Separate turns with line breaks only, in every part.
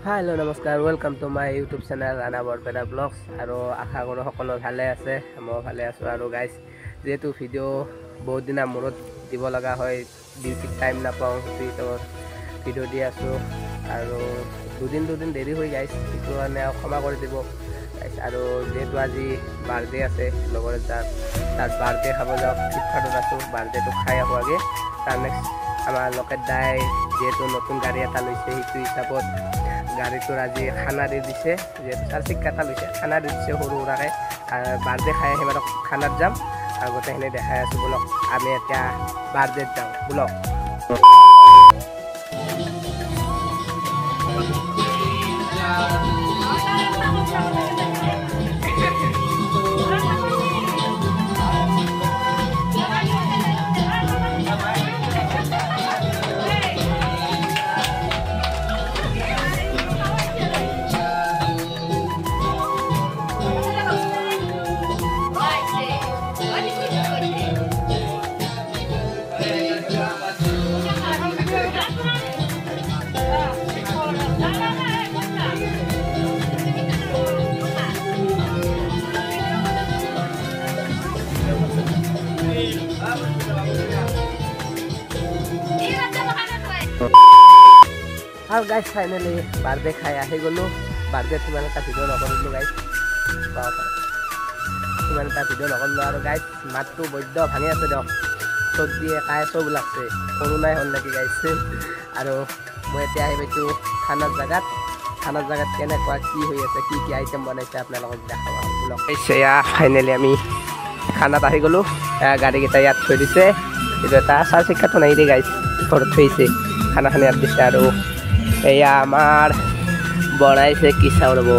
Hello' নমস্কাৰ, welcome to my YouTube channel Rana Barpeta blogs. আৰু আশা কৰোঁ সকলো ভালে আছে, ময়ো ভালে আছোঁ। আৰু গাইজ, যিহেতু ভিডিঅ' বহুত দিনৰ মূৰত দিব লগা হয়, ডিউটিত টাইম নাপাওঁ, সেইটো হিচাপত ভিডিঅ' দি আছোঁ। আৰু দুদিন দুদিন দেৰি হৈ গাইজ, সেইটো কাৰণে ক্ষমা কৰি দিব গাইজ। আৰু যিহেতু আজি বাৰ্থডে আছে লগৰ এটাৰ, তাত বাৰ্থডে খাব যাওঁ, ফ্লিপকাৰ্টত আছোঁ, বাৰ্থডেটো খাই আহোঁ আগে। তাৰ নেক্সট আমাৰ লোকেট দাই যিহেতু নতুন গাড়ী এটা লৈছে, সেইটো হিচাপত গাড়ীটোৰ আজি খানা দি দিছে, যিহেতু চাৰ চিক্কা এটা লৈছে, খানা দি দিছে সৰু সুৰাকৈ। বাৰ্থডে খাই আহিম আৰু খানাত যাম, আৰু গোটেইখিনি দেখাই আছোঁ। ব'লক আমি এতিয়া বাৰ্থডেত যাওঁ, ব'লক। আৰু গাইজ, ফাইনেলি বাৰ্থডে খাই আহি গ'লোঁ। বাৰ্থডেত সিমান এটা ভিডিঅ' নকৰিলোঁ গাইজ, সিমান এটা ভিডিঅ' নকৰিলোঁ। আৰু গাইজ, মাতটো বৈদ্য ভাঙি আছে দিয়ক, চৰ্দিয়ে কায়ে চব লাগছে, কৰোণাই হ'ল নেকি গাইজ। আৰু মই এতিয়া আহি পাইছোঁ খানাৰ জেগাত। খানাৰ জেগাত কেনেকুৱা কি হৈ আছে, কি কি আইটেম বনাইছে আপোনালোকক দেখাব ব'লক। এয়া ফাইনেলি আমি খানাত আহি গ'লোঁ। গাড়ীকেইটা ইয়াত থৈ দিছে, এইটো এটা চাৰ চিক্ষাটো নাই দেই গাইজ, ঘৰত থৈছে, খানাখিনি ইয়াত দিছে। আৰু এয়া আমাৰ বনাইছে কি চাওঁ ৰ'ব,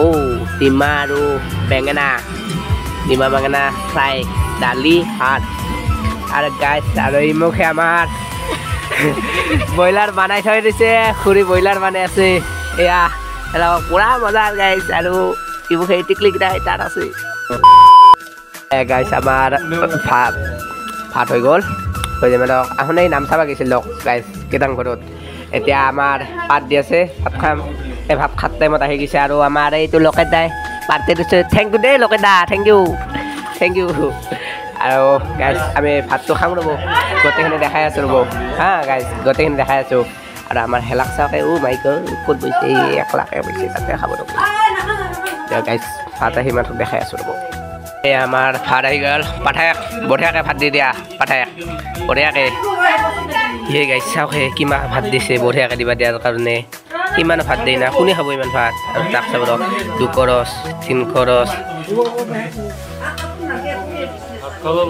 অ' ডিমা আৰু বেঙেনা, ডিমা বেঙেনা ফ্ৰাই, দালি, ভাত। আৰু গাইজ, আৰু ইমুখে আমাৰ ব্ৰইলাৰ বনাই থৈ দিছে, খুৰী ব্ৰইলাৰ বনাই আছে। এয়া পুৰা মজা গাইজ। আৰু ইমুখে টিকলিকেইটা তাত আছে। গাইজ, আমাৰ ভাত ভাত হৈ গ'ল, হৈ মানে আহোঁতে নাম চাব গৈছিল দিয়ক গাইজ কেইটাং ঘৰত। এতিয়া আমাৰ পাত দি আছে, ভাত খাম। এই ভাত খাত টাইমত আহি গৈছে। আৰু আমাৰ এইটো লোকেট দাই পাৰ্টি দিছে, thank U দেই লোকেট দা, thank U, thank U. আৰু গাইজ, আমি ভাতটো খাম ৰ'ব, গোটেইখিনি দেখাই আছোঁ ৰ'ব। হা গাইজ, গোটেইখিনি দেখাই আছোঁ। আৰু আমাৰ হেলাক চাওকে, অ' মাইক ক'ত গৈছে, এই একলাকে গৈছে, তাতে খাব ৰ'ব। গাইজ, ভাত আহি মাথো দেখাই আছোঁ ৰ'ব। এই আমাৰ ভাত আহি গ'ল। পাঠায়ক বঢ়িয়াকৈ ভাত দি দিয়া, পাঠায়ক বঢ়িয়াকৈ। ইয়ে গাইজ, চাওক হে কিমান ভাত দিছে, বঢ়িয়াকৈ দিবা দিয়াৰ কাৰণে। ইমান ভাত দিয়ে না, কোনে খাব ইমান ভাত? আৰু তাক চাব ৰখ, 2 কৰচ, 3 কৰচ,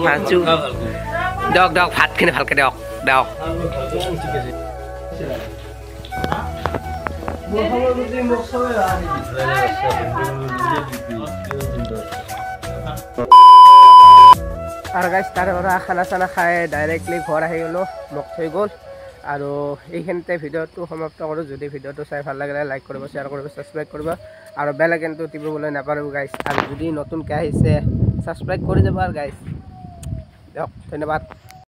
পাঁচো। দিয়ক দিয়ক, ভাতখিনি ভালকৈ দিয়ক দিয়ক। আৰু গাইজ, তাৰে পৰা খানা চানা খাই ডাইৰেক্টলি ঘৰ আহি গ'লোঁ, মোক থৈ গ'ল। আৰু এইখিনিতে ভিডিঅ'টো সমাপ্ত কৰোঁ। যদি ভিডিঅ'টো চাই ভাল লাগিলে লাইক কৰিব, শ্বেয়াৰ কৰিব, ছাবস্ক্ৰাইব কৰিব আৰু বেল আইকনটো টিপিবলৈ নাপাহৰিব গাইজ। আৰু যদি নতুনকৈ আহিছে ছাবস্ক্ৰাইব কৰি যাব। আৰু গাইজ দিয়ক, ধন্যবাদ।